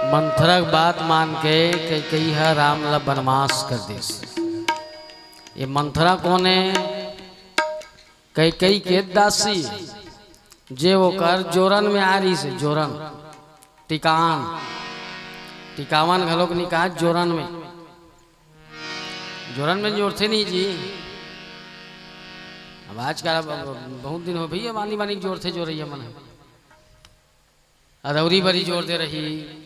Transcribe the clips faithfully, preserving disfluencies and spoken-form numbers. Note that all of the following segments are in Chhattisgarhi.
मंथरा के बात मान के कैकेयी ह राम ला बनवास कर दिस। ये मंथरा कोन हे? कैकेयी के दासी, जे ओकर जोरन में आ रहिस हे, जोरन, टिकावन, टिकावन घलोक नइ कहय, जोरन में, जोरन में जोरथे नहीं जी। अब आजकल, अब, अब बहुत दिन हो भैया, बानी बानी जोरथे जोरइया मन ह। अदौरी बरी जोर दे रही।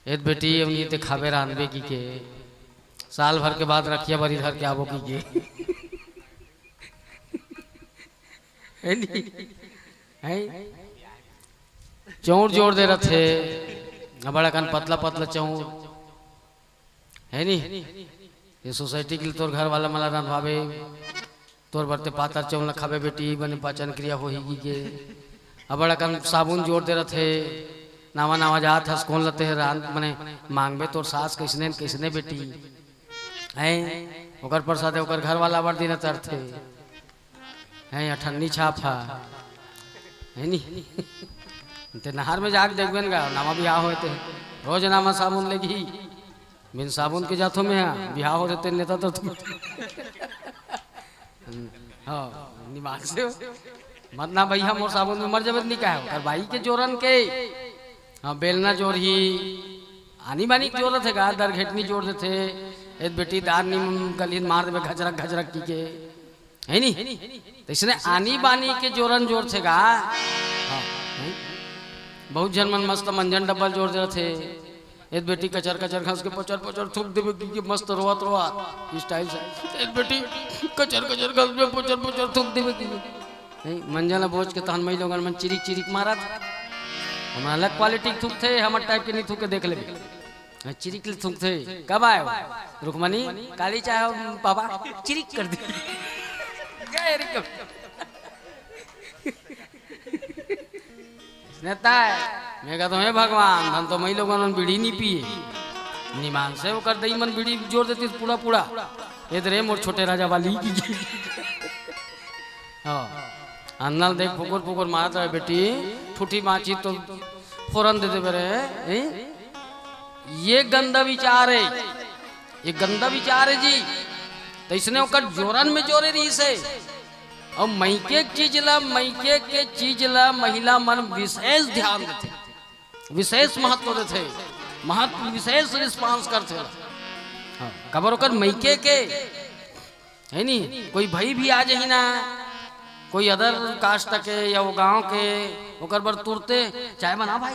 ए बेटी, अमनी ते खाबे रांधबे की के, साल भर के बाद रखिया बरी धर के आबो की के। है नी? है? चौर जोर दे रथे, बड़ा कन पतला पतला चौर। है नी? ये सोसाइटी के लिए तोर घर वाला मला रांधवाबे, तोर बर ते पातर चौल ल खाबे बेटी, बने पाचन क्रिया होही की के। अबड़ अकन साबुन जोर दे रथे, नावा नावा जात हस, कोन लते हे रांध, मने मांगबे तोर सास कइसने न कइसने बेटी। हैं, ओकर प्रसाद ओकर घर वाला अबड़ दिन तरथे। हैं, अठन्नी छाप हा। है नी? ते नहर में जाके देखबे न गा, नावा बिहाव होय ते। रोज नावा साबुन लेगही। बिन साबुन के जाथो में हा, बिहाव होते ते नेता तो तुम। हाँ, निमान से हो। मत ना भैया, मोर साबुन में मर जाबे, नहीं कहे, ओकर बाई के जोरन के। हाँ, बेलना जोर ही, आनी बानी जोर थे गा, दर घेटनी जोर देथे, ए बेटी दार नी गली मार देबे घचरक घचरक की के। है नी? तइसने आनी बानी के जोरन जोर थे गा। हाँ, हैं? बहुत झन मन मस्त मंजन डब्बल जोर दे रथे। ए बेटी कचर कचर घस के पचर पचर थूक देबे की के मस्त रोवत रोवत style से। ए बेटी कचर कचर घस में पचर पचर थूक देबे की। हैं? मंजन ला बोझ के तहन मई लोगन मन चिरिक चिरिक मारत। हमर अलग quality के थूकथे, हमर type के नहीं थूक के देख लेबे। हाँ, चिरिक ले थूकथे। कब आए हो? रुक्मणी, काली चाहे हो पापा? चिरिक कर दे। गए रे कब? इसने ताय, मैं कहता हूँ, "हे भगवान, धन तो मई लोगन मन बीड़ी नहीं पिए।" निमान से ओकर दई मन बीड़ी जोर देती पूरा पूरा। ये दे रे मोर छोटे राजा वाली। हाँ। अन्नल देख फुकुर फुकुर मारत रहे बेटी, ठूठी माची तो फोरन दे देबे रे, हैं? ये गंदा विचार है, ये गंदा विचार है जी। तइसने ओकर जोरन में जोरे रहिस हे। अउ मइके के चीज ला, मइके के चीज ला महिला मन विशेष ध्यान देथे, विशेष महत्व देथे, महत्व विशेष response करथे। हाँ, काबर ओकर मइके के है नी, कोई भई भी आ जाही ना, कोई other caste के या वो गांव के, ओकर बर तुरते चाय बना भाई,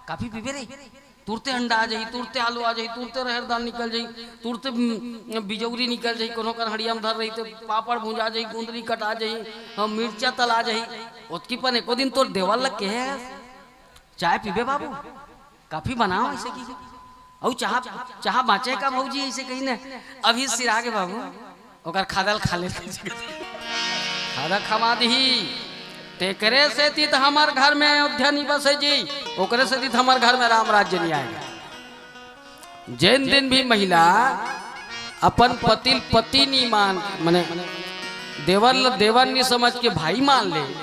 कॉफी पीबे रे, तुरते अंडा आ जाही, तुरते आलू आ जाही, तुरते रहर दाल निकल जाही, तुरते, उम, बिजौरी निकल जाही, कोनो कर हड़िया में धर रही ते पापड़ भुंजा जाही, गुंदरी कटा जाही, अउ मिर्चा तला जाही। ओतकी पन एको दिन तोर देवर लग के हे, चाय पीबे बाबू, कॉफी बनाओ ऐसे की। अउ चाह, चाह बाँचे का भौजी ऐसे कही ने, अभी सिरा के बाबू, ओकर खादल खा ले। खादा खमा दही, तेकरे सेती त हमर घर में अयोध्या नहीं बसे जी, ओकरे सेती त हमर घर में राम राज्य नहीं आएगा। जेन दिन भी महिला अपन पति ल पति नहीं मान, मने देवर ल देवर नहीं समझ के भाई मान ले,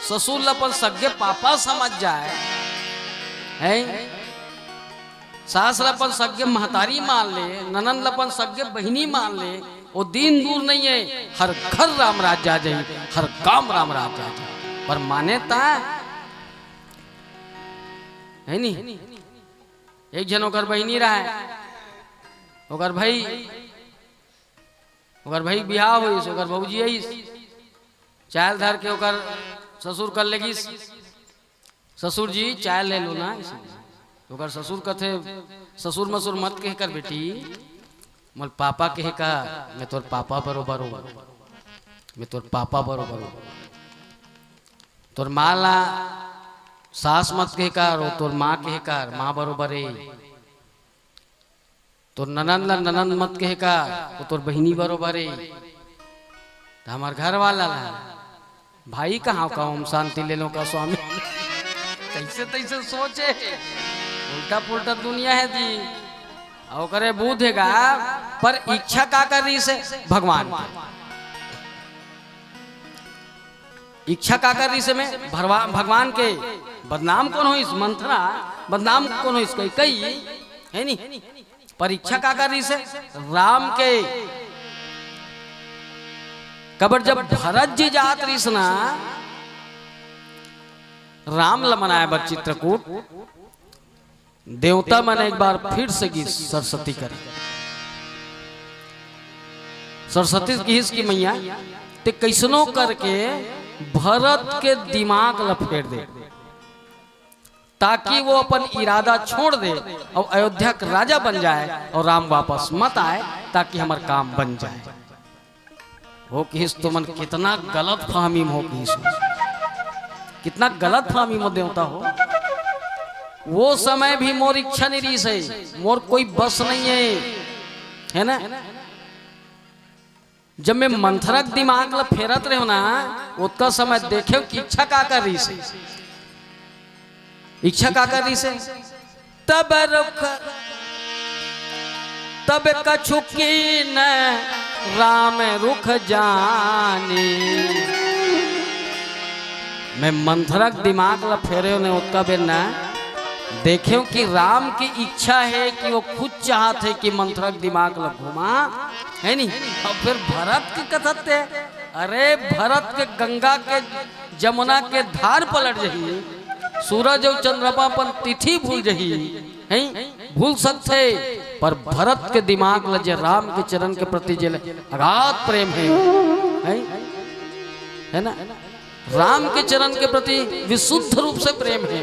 ससुर ल अपन सगे पापा समझ जाए, हैं? सास ल अपन सगे महतारी मान ले, ननंद ल अपन सगे बहिनी मान ले, वो दिन दूर नहीं है, हर घर राम राज्य आ जाही, हर गांव राम राज्य आ जाही। पर माने ता है नी, एक झन ओकर बहिनी रहे, ओकर भाई, ओकर भाई बिहाव होइस, ओकर भौजी आइस, चाय ल धर के ओकर ससुर कर लेगिस, "ससुर जी, चाय ले लो ना।" ओकर ससुर कथे, "ससुर मसुर मत कह कर बेटी, मोल पापा कह कर, मैं तोर पापा बरोबर हूँ, मैं तोर पापा बरोबर हूँ। तोर माँ ला सास मत कह कर, वो तोर माँ कह कर, माँ बरोबर है।" तोर ननंद ला ननंद मत कहे का, वो तोर बहिनी बरोबर है। त हमर घर वाला ला भाई कहाँ का ओम शांति ले लो का स्वामी। कैसे तैसे सोचे, उल्टा पुल्टा दुनिया है जी। अउ करे बुध है गा, पर इच्छा का कर रही से भगवान के। इच्छा का कर रही से में भरवा-, भगवान के बदनाम कोन होइस? मंथरा। बदनाम कोन होइस? कैकई, हे नी? पर इच्छा काकर रिहिस हे? राम के। काबर जब भरत जी जात रिहिस ना राम ल मनाए बर चित्रकूट, देवता मन एक बार फिर से गिस सरस्वती करा। सरस्वती गिस कि मैया, तें कइसनो करके भरत के दिमाग ल फेर दे, ताकि वो अपन इरादा छोड़ दे अउ अयोध्या के राजा बन जाए अउ राम वापस मत आए, ताकि हमर काम बन जाए। हो किहिस, तुमन कितना गलत फहमी म हो किहिस, कितना गलत फहमी म देवता हो। वो समय भी मोर इच्छा नइ रिहिस हे, मोर कोई बस नइ हे, हे ना? जब मैं मंथरा के दिमाग ल फेरत रहेंव ना, ओतका समय देखेंव कि इच्छा काकर रिहिस हे। इच्छा काकर रिहिस हे? तब रुख, तब कछु कीन्ह राम रुख जानी। मैं मंथरा के दिमाग ल फेरेंव ना, ओतका बेर ना देखेंव कि राम के इच्छा हे कि वो खुद चाहत हे कि मंथरा के दिमाग ल घुमा, हे नी? अउ फिर भरत के कथत हे, अरे भरत के गंगा के जमुना के धार पलट जही, सूरज अउ चंद्रमा अपन तिथि भूल जही, हैं? भूल सकथे, पर भरत के दिमाग ल जे राम के चरण के प्रति जे ले अगाध प्रेम हे, हैं? हे ना? राम के चरण के प्रति विशुद्ध रूप से प्रेम हे,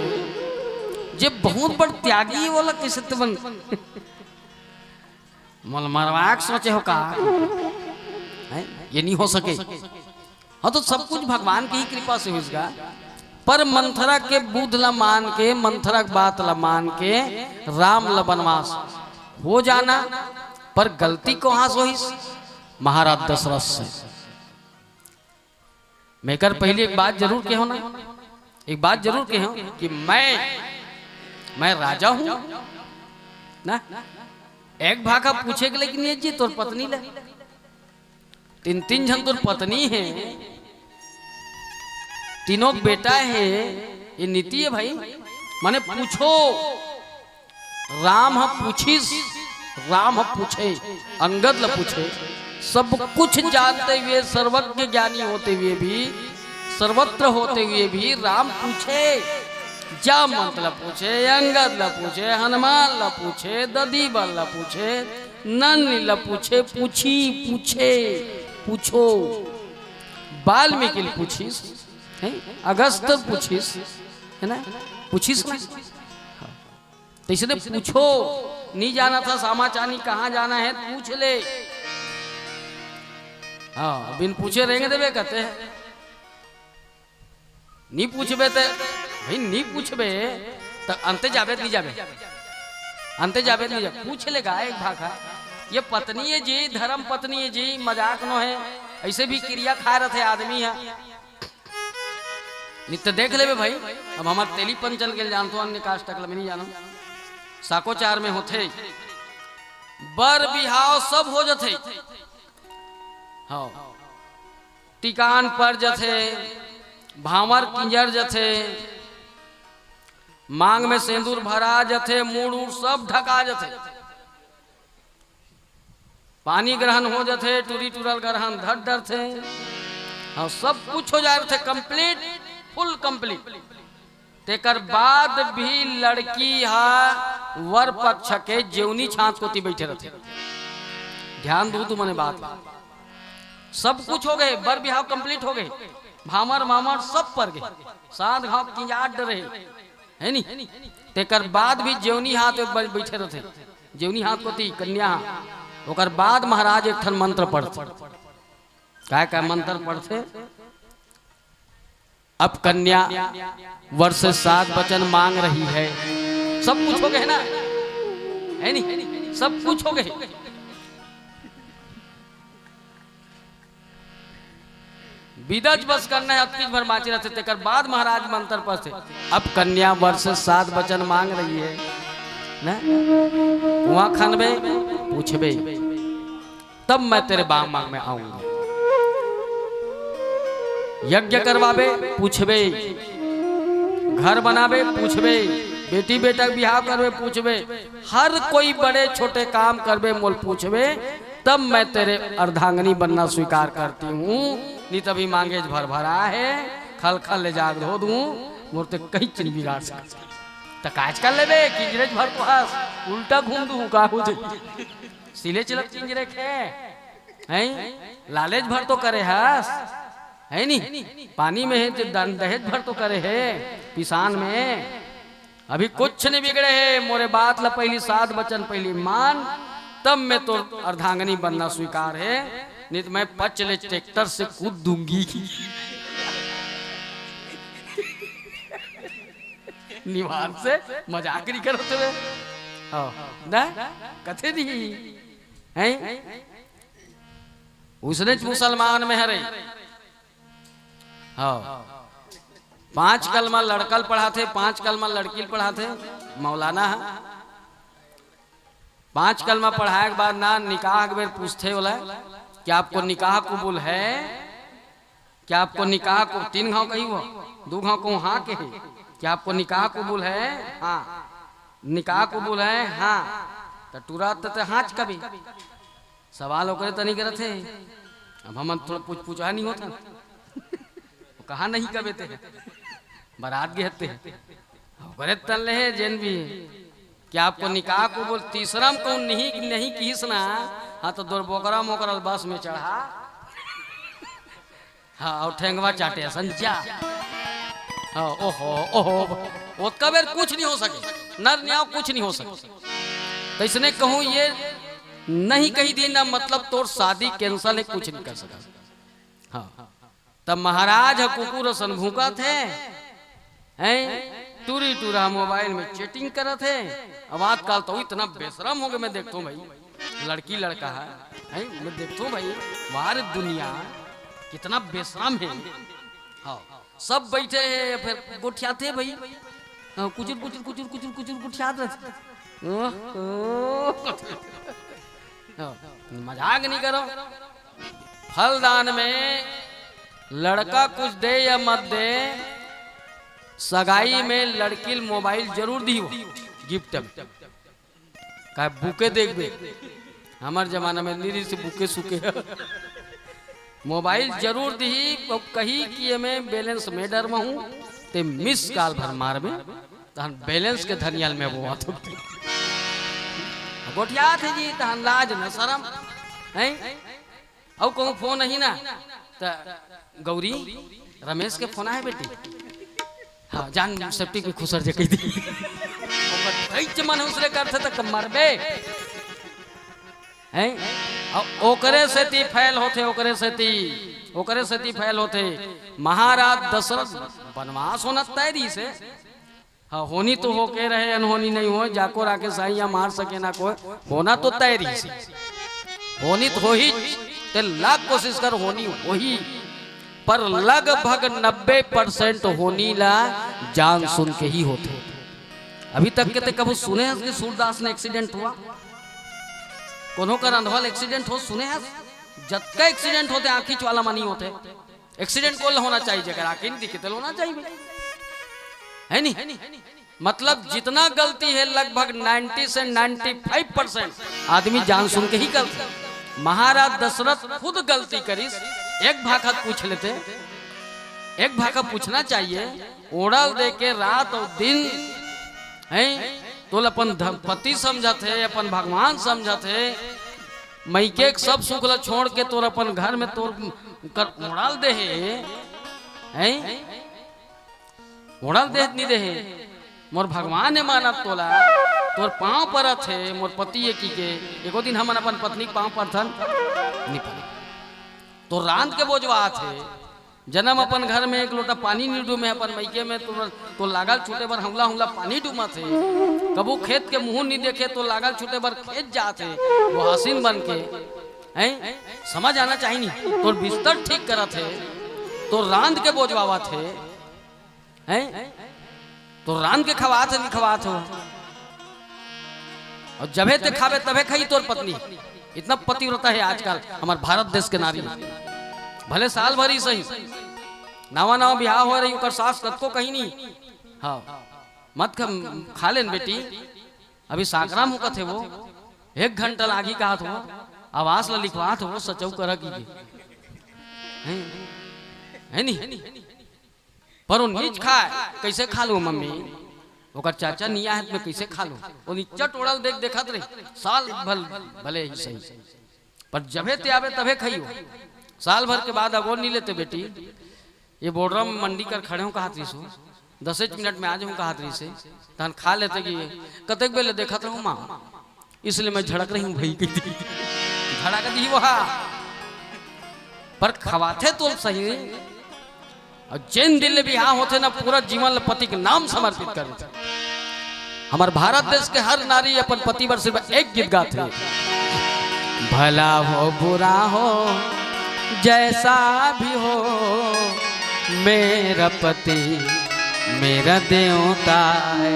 जे बहुत बड़ त्यागी हे, ओला कइसे तुमन मोला मरवाए के सोचे हो का? हैं? ये नइ हो सके। हाँ, तो सब कुछ भगवान के ही कृपा से होइस गा। पर मंथरा के बुध ला मान के, मंथरा के बात ला मान के राम ला बनवास हो जाना, पर गलती कोहाँ से होइस? महाराज दशरथ से। मैं एकर पहिली एक बात जरूर कहेंव ना, एक बात जरूर कहेंव कि मैं, मैं राजा हूँ ना। एक भाखा पूछे के लेकिन ये जी तोर पत्नी ले, तीन, तीन झन तोर पत्नी हे, तीनों के बेटा हे, ये नीति हे भाई। माने पूछो, राम ह पूछिस, राम ह पूछे, अंगद ल पूछे, सब कुछ जानते हुए, सर्वज्ञ ज्ञानी होते हुए भी, सर्वत्र होते हुए भी राम पूछे, जामवंत ल पूछे, अंगद ल पूछे, हनुमान ल पूछे, दधीबल ल पूछे, नन्नी ल पूछे, पूछी, पूछे, पूछो। वाल्मीकि ल पूछिस, हैं? अगस्त पूछिस, हे ना? पूछिस ना? हाँ। तइसने पूछो, नइ जानत हस सामा चानी कहाँ जाना हे, पूछ ले। हाँ, बिन पूछे रेंग देबे कथे। नइ पूछबे त, भाई नइ पूछबे त अंते जाबे त नइ जाबे, अंते जाबे त नइ जाबे। पूछ ले गा एक भाखा। ये पत्नी हे जी, धर्म पत्नी हे जी, मजाक नो हे। अइसे भी किरिया खाए रथे आदमी ह। नइ त देख लेबे भाई, अब हमर तेली पंचन के जानथों, अन्य कास्ट के ल मैं नइ जानों। साकोचार में होथे, बर बिहाव सब हो जथे। हाँ, टिकान पर जथे, भांवर किंजर जथे, मांग में सेंदूर भरा जथे, मूड़ उड़ सब ढका जथे। पानी ग्रहण हो जथे, टूरी टूरल ग्रहण धर डरथे। हाँ, सब कुछ हो जाए रथे complete, full complete। तेकर बाद भी लड़की हा वर पक्ष के जेवनी छांच कोती बैठे रथे। ध्यान दू तुमने बात ला। सब कुछ हो गए, बर बिहाव complete हो गए, भांवर मामर सब पर गए, सात घाव किंजाट डरे, हे नी? तेकर बाद भी जेवनी हाथ में बै-, बैठे रथे, जेवनी हाथ कोती कन्या हा। ओकर बाद महाराज एक ठन मंत्र पढ़थे। काय काय मंत्र पढ़थे? अब कन्या वर से सात वचन मांग रही है। सब कुछ हो गए ना, हे नी? सब कुछ हो गए। बिदच बस करना है, अतकीच भर बाँचे रहते, तेकर बाद महाराज मंत्र पढ़थे। अब कन्या वर से सात वचन मांग रही है ना, कुआं खनबे, पूछबे, तब मैं तेरे बाग में आऊंगा। यज्ञ करवाबे, पूछबे, घर बनाबे, पूछबे। बेटी बेटा के बिहाव करबे, पूछबे। हर कोई बड़े छोटे काम करबे, मोल पूछबे, तब मैं तेरे अर्धांगिनी बनना स्वीकार करती हूँ। नहीं तभी मांगेच भर भरा है, खल खल ले जाग धो दूँ, मोर ते कहीं चिन बिगाड़ सकत। त काज कर लेबे, किंजरेच भर तो हस, उल्टा घूम दूँ, का हो जाई? सिले चलत किंजरे खे, हैं? लालेच भर तो करे हस, है नी? पानी में है तो दान दहेज भर तो करे है, पिसान में। अभी कुछ नहीं बिगड़े है, मोरे बात ला पहली सात बचन पहली मान, तब मैं तो अर्धांगिनी बनना स्वीकार है, नहीं तो मैं पच ले ट्रैक्टर से कूद दूंगी। निवान से मजाक नहीं करते हुए। हाँ, ना? कथे नहीं। हैं? उसने मुसलमान में हरे। हाँ। पांच कलमा लड़कल पढ़ाथे, पांच कलमा लड़कील पढ़ाथे, मौलाना है। पांच कलमा पढ़ाए के बाद ना निकाह के बेर पूछथे ओला कि आपको निकाह कबूल है? क्या आपको निकाह को, तीन घाव कही वो, दू घाव को हाँ के है, क्या आपको निकाह कबूल है? हाँ। निकाह कबूल है? हाँ। तो तुरंत ते हाँच कबे। सवाल ओकरे तनी करत हे। अब हमन थोड़ा पूछ पूछा नहीं होता। वो कहा नहीं कबे ते? बारात गे हते। ओकरे तन ले हे जेन भी। क्या आपको निकाह कबूल? तीसरा में कौन नहीं, नहीं किहिस ना? हाँ, तो दोर बोकरा मोकरा बस में चढ़ा। हाँ, और ठेंगवा चाटे असन जा। हाँ, ओहो, ओहो, ओतका बेर कुछ नहीं हो सके, नर न्याव कुछ नहीं हो सके। तो इसने कहूँ ये नहीं कही दी ना, मतलब तोर शादी cancel है, कुछ नहीं कर सका। हाँ, तब महाराज ह कुकुर असन भूकत हे, हैं? टूरी टूरा मोबाइल में चैटिंग करत हे। अब आजकल तो इतना बेशरम हो गए, मैं देखता हूँ भाई, लड़की लड़का है, हैं? मैं देखता हूँ भाई, वाह रे दुनिया, कितना बेशरम है। हाँ, सब बैठे हैं, फिर गोठियाते भाई, हाँ, कुचुर कुचुर कुचुर कुचुर कुचुर गोठियात रहते। ओह, ओह। हाँ, मजाक नहीं करो। फलदान में लड़का कुछ दे या मत दे, सगाई में लड़की ल मोबाइल जरूर दियो गिफ्ट में। का बुके देखबे, हमार जमाना में नीरी से बुके सुके। मोबाइल जरूर दिही, वो कही कि एमे बैलेंस में डर में हूँ, ते मिस कॉल भर मार में, तहन बैलेंस के धनियाल में वो आतो। गोठियात हे जी, तहन लाज न शरम, हैं? अउ कहूँ फोन ही ना, त गौरी, रमेश के फोन आए बेटी। हाँ, जान सेप्टिक में खुसर जे कही दी। ओकर कई जमन उसरे करथे त मरबे। हैं? अउ ओकरे सेती फेल होथे, ओकरे सेती, ओकरे सेती फेल होथे। महाराज दशरथ बनवास होना तय रहिसे। हाँ, होनी तो होके रहे, अनहोनी नहीं होय, जाको राखे साइया मार सके ना कोई, होना तो तय रहिसे। होनी तो होही, ते लाख कोशिश कर, होनी होही, पर लगभग नब्बे परसेंट होनी ला जान सुन के ही होथे। अभी तक के ते कभू सुने हस कि सूरदास ने एक्सीडेंट हुआ? कोनो कर अंधवा ल एक्सीडेंट हो सुने हस? जतका एक्सीडेंट होथे, आँखी चवाला मनी होथे। एक्सीडेंट कोन ल होना चाहिए? जेकर आँखी नहीं दिखे, तेला होना चाहिए, है नहीं? मतलब, जितना गलती है, लगभग नाइंटी से नाइंटी फाइव परसेंट आदमी जान सुन के ही करथे। महाराज दशरथ खुद गलती करिस। एक भाखा पूछ लेते, एक भाखा पूछना चाहिए। ओड़ल दे के रात अउ दिन, हैं, तोला अपन ध-, पति समझत हे, अपन भगवान समझत हे, मइके के सब सुख ल छोड़ के तोर अपन घर में तोर कर ओड़ल दे हे, हैं? ओड़ल देह त नी देहे, मोर भगवान हे मानत तोला, तोर पाँव परत हे, मोर पति हे कहिके। एको दिन हमन अपन पत्नी के पाँव परथन, नी परे। तोर रांध के बोजवात हे, जनम अपन घर में एक लोटा पानी नी डूमे, अपन मइके में तोर, तोर लागल छूटे बर हौला हौला पानी डूमत हे। कभू खेत के मुँह नी देखे, तोर लागल छूटे बर खेत जात हे, वो हसीन बन के, हैं? समझ आना चाहिए नी, तोर बिस्तर ठीक करत हे, तोर रांध के बोजवावत हे, हैं? तो रांध के खवात हे, नहीं खवात हो? और जबे ते खाबे तबे खाही तोर पत्नी। इतना पतिव्रता हे आजकल हमार भारत देश के नारी। भले साल भर ही सही, नवा नवा बिहाव हो रही, ओकर सास कतको कही नहीं, हाँ, मत ख-, खा लेन बेटी, अभी साकरा म होकत हे वो, एक घंटा लागी कहत हो, आवास ला लिखवात हो, सचऊ करा की। हैं? है नी? पर वो नीच खाय, कइसे खा लूं मम्मी? ओकर चाचा निया हे त मैं कइसे खा लूं? वो नीचा टोड़ल देख देखत रही, साल भल भले ही सही, पर जभे ते आबे तभे खइयो। साल भर के बाद अगोर नी लेते बेटी, ये बोड़रा म मंडी कर खड़े हो कहत रहिस हो, दसेच मिनट में आ जाऊं कहत रहिस हे, तहन खा लेते कि कतेक बेले देखत रहूं माँ, इसलिए मैं झड़क रही हूँ भाई, कहिथे। झड़क दी वहा, पर खवाथे तो सही। अउ जेन दिन ले बिहाव होथे ना, पूरा जीवन ल पति के नाम समर्पित कर देथे। हमर भारत देश के हर नारी अपन पति बर सिर्फ एक गीत गाथे, भला हो बुरा हो जैसा भी हो, मेरा पति मेरा देवता है।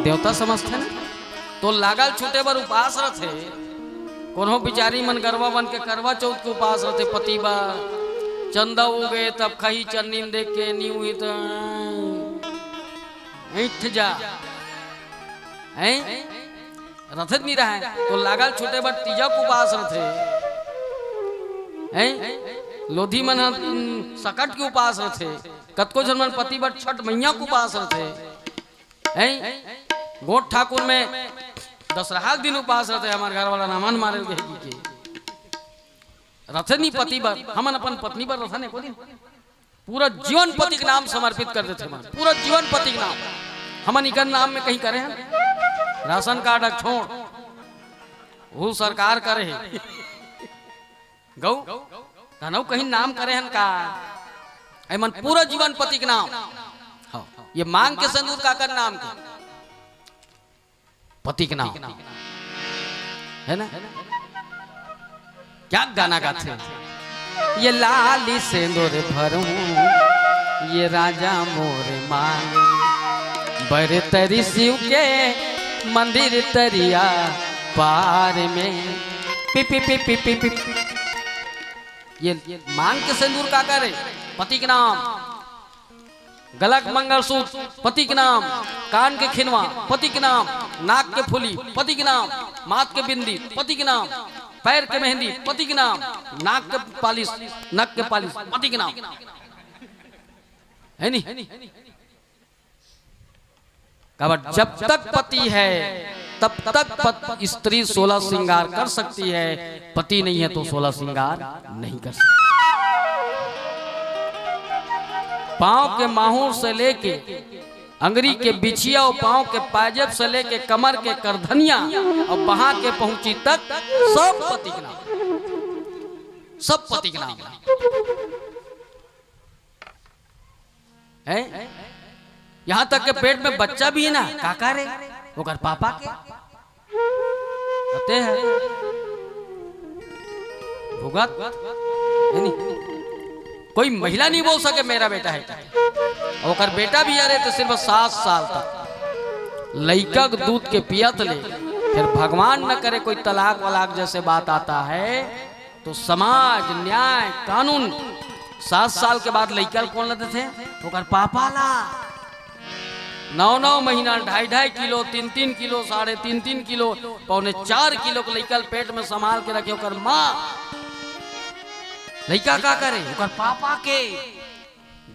देवता समझथे ना, तो लागल छूटे बर उपास रथे। कोनो बिचारी मन गरवा बन के करवा चौथ के उपास रथे पति बर। चंदा उगे तब खही चन्नी देख के नी हुई त ऐंठ जा। हैं? रथे त नी रहय। तो लागल छूटे बर तीजा के उपास रथे। हैं? लोधी मन ह, उम, सकट के उपास रथे। कतको झन मन पति बर छठ मैया के उपास रथे। हैं? गोठ ठाकुर में दसरहा के दिन उपास रथे, हमर घर वाला नामन मारे गे कि के। रथे नी पति बर, हमन अपन पत्नी बर रथन एको दिन। पूरा जीवन पति के नाम समर्पित कर देथे मन, पूरा जीवन पति के नाम। हमन इकर नाम में कहीं करे हन? राशन कार्ड छोड़, वो सरकार करे हे। गौ, तनऊ कहीं नाम करे हन का? ए मन पूरा जीवन पति के नाम। हाँ, ये मांग के सिंदूर काकर नाम के? पति के नाम, है ना? क्या गाना गाथे? ये लाली सिंदूर भरूं, ये राजा मोर मांग, बर तरी शिव के मंदिर तरिया पार में। पि पि पि पि पि पि। ये मांग के सिंदूर काकर हे? पति के नाम। गला के मंगलसूत्र पति के नाम, कान के खिनवा पति के नाम, नाक के फुली पति के नाम, माथ के बिंदी पति के नाम, पैर के मेहंदी पति के नाम, नाक के पालिश, नक के पालिश पति के नाम, है नी? काबर जब तक पति है तब तक पत-, स्त्री सोलह श्रृंगार कर सकती है, पति नहीं है तो सोलह श्रृंगार नहीं कर सकती। पांव के माहुर से लेके अंगरी के बिछिया और पांव के पायजेब से लेके कमर के करधनिया और बहा के पहुंची तक सब पति के नाम, सब पति के नाम है। यहां तक के पेट में बच्चा भी है ना, काकर हे? ओकर पापा के। अते है भुगत, है नी? कोई महिला नहीं बोल सके मेरा बेटा है। ओकर बेटा भी आ रहे तो सिर्फ सात साल तक लइका के दूध के पियत ले, फिर भगवान न करे कोई तलाक वलाक जैसे बात आता है तो समाज, न्याय, कानून, सात साल के बाद लइका ल कोन ल देथे? ओकर पापा ला। नौ नौ महीना, ढाई ढाई किलो, तीन तीन किलो, साढ़े तीन तीन किलो, पौने चार किलो के लइका ल पेट में संभाल के रखे ओकर माँ। लइका का करे? ओकर पापा के।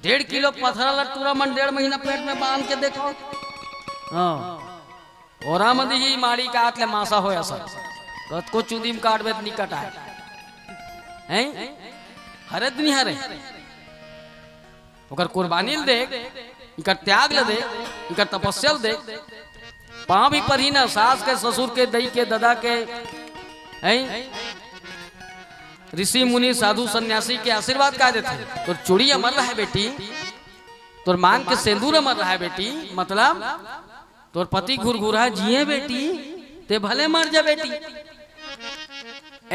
डेढ़ किलो पथरा ल टूरा मन डेढ़ महीना पेट में बांध के देखो। हाँ। ओरा म दिही माड़ी काट ले मासा होय असन। कतको चुंदी म काटबे त नी कटाय। हैं? हरे त नी हरे? ओकर कुर्बानी ल देख, इकर त्याग ल देख, इकर तपस्या ल देख। पांव भी परही ना, सास के, ससुर के, दई के, ददा के, हैं? ऋषि मुनि साधु सन्यासी के आशीर्वाद का देथे। तोर चूड़ी अमर रहे बेटी, तोर मांग के सेंदूर अमर रहे बेटी, मतलब तोर पति घुरघुरा जिए बेटी, ते भले मर जा बेटी।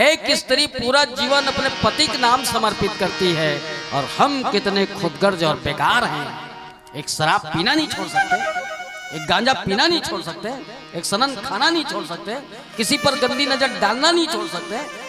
एक स्त्री पूरा जीवन अपने पति के नाम समर्पित करती है, और हम कितने खुदगर्ज और बेकार हैं। एक शराब पीना नहीं छोड़ सकते, एक गांजा पीना नहीं छोड़ सकते, एक सनन खाना नहीं छोड़ सकते, किसी पर गंदी नजर डालना नहीं छोड़ सकते।